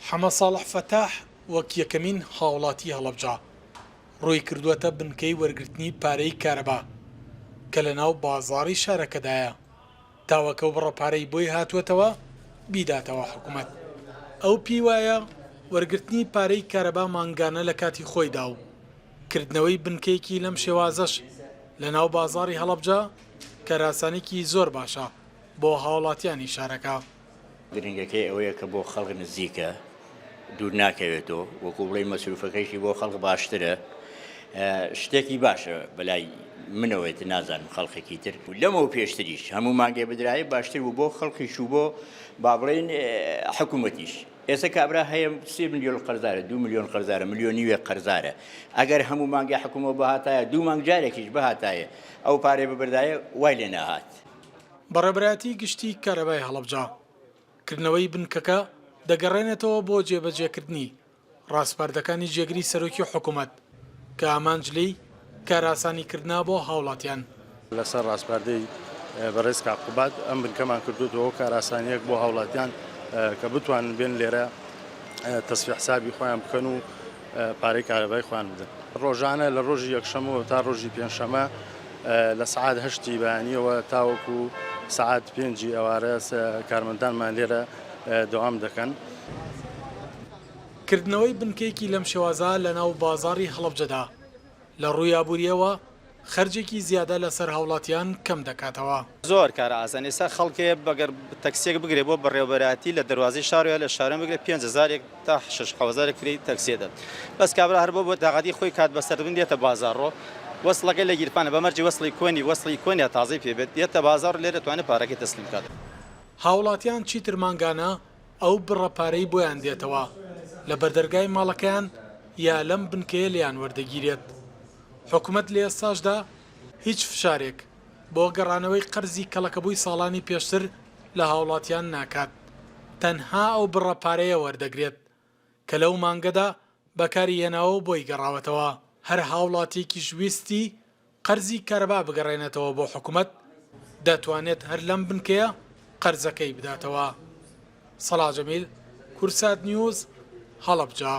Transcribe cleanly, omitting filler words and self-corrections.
حەمە ساڵح فەتاح وەک یەکەمین هاوڵاتی هەڵەبجە ڕووی کردووەتە بنکەی وەرگرتنی پارەی کارەبا کە لەناو بازاڕی شارەکەدایە تاوەک ئەو بڕە پارەی بۆی هاتووەتەوە بیداتەوە حکومەت. ئەو پێی وایە وەرگرتنی پارەی کارەبا مانگانە لە کاتی خۆیدا و کردنەوەی بنکەیەکی لەم شێوازەش لەناو بازاڕی هەڵەبجە کارئاسانیکی زۆر باشە بۆ هاوڵاتیانی شارەکە. گرنگەکەی ئەوەیە کە بۆ خەڵک نزیکە دوور ناکەوێتەوە وەکو بڵێی مەسروفەکەیشی بۆ خەڵک باشترە شتێکی باشە بەلای منەوەێت نازانم خەڵکێکی تر لەمەو پێشتریش هەموو مانگێ بدرایە باشتر بوو بۆ خەڵکیش و بۆ با بڵێین حکوومەتیش ئێستا کابرا هەیە سێ ملیۆن قەرزارە دو ملیۆن قەرزارە ملیۆن نیوێ قەرزارە ئەگەر هەموو مانگێ حکوومە بهاتایە دوو مانگ جارێکیش بهاتایە ئەو پارەی ببردایە وای لێ ناهات. بەڕێوەبەرایەتی گشتی کارەبای هەڵەبجە کردنەوەی بنکەکە دەگەڕێنێتەوە بۆ جێبەجێکردنی ڕاسپاردەکانی جێگری سەرۆکی حکومەت کە ئامانج لێی کارئاسانیکردنە بۆ هاوڵاتیان. لەسەر ڕاسپاردەی بەڕێز کاک قوباد ئەم بنکەمان کردووەتەوە وەک کارئاسانییەک بۆ هاوڵاتیان کە بتوانن بێن لێرە تەسفیە حسابی خۆیان بکەن و پارەی کارەبای خۆیان بدەن. ڕۆژانە لە ڕۆژی یەکشەمەوە تا ڕۆژی پێنجشەمە لە سەعات هەشتی بەیانیەوە تاوەکو سەعات پێنجی ئێوارە کارمەندانمان لێرە دەوام دەکەن. کردنەوەی بنکەیەکی لەم شێوازە لەناو بازاڕی هەڵەبجەدا لە ڕووی ئابوورییەوە خەرجێکی زیادە لەسەر هاوڵاتیان کەم دەکاتەوە. زۆر کارە ئاسان ئێستا خەڵک هەیە بەگەر تەکسیەک بگرێ بۆ بەڕێوەبەرایەتی لە دەروازەی شار یا لە شارەن بگرێ 5000 تا 6000 کرێی تەکسیە دەن بەس کابرا هەر بۆ بۆ تاقەتی خۆی کات بەسەربن دێتە بازاڕۆ وەسڵەکەی لە گیرفانە بە مەرجی وەسڵی کۆنی وەسڵی کۆن یا تازەی پێ بێت دێتە بازاڕ لێرە توانێت پارەکەی تەسلیم کات. هاوڵاتیان چیتر مانگانە ئەو بڕە پارەی بۆیان دێتەوە لە بەردەرگای ماڵەکەیان یا لەم بنکەیە لێیان وەردەگیرێت. حکومەت لە ئێستاشدا هیچ فشارێک بۆ گەڕانەوەی قەرزی کەڵەکەبووی ساڵانی پێشتر لە هاوڵاتیان ناکات، تەنها ئەو بڕە پارەیە وەردەگرێت کە لەو مانگەدا بەکاری هێناوە و بۆی گەڕاوەتەوە. هەر هاوڵاتیەکیش ویستی قەرزی کارەبا بگەڕێنێتەوە بۆ حکومەت، دەتوانێت هەر لەم بنکەیە قەرزەکەی بداتەوە. سەڵاح جەمیل، کوردسات نیوز، هەڵەبجە.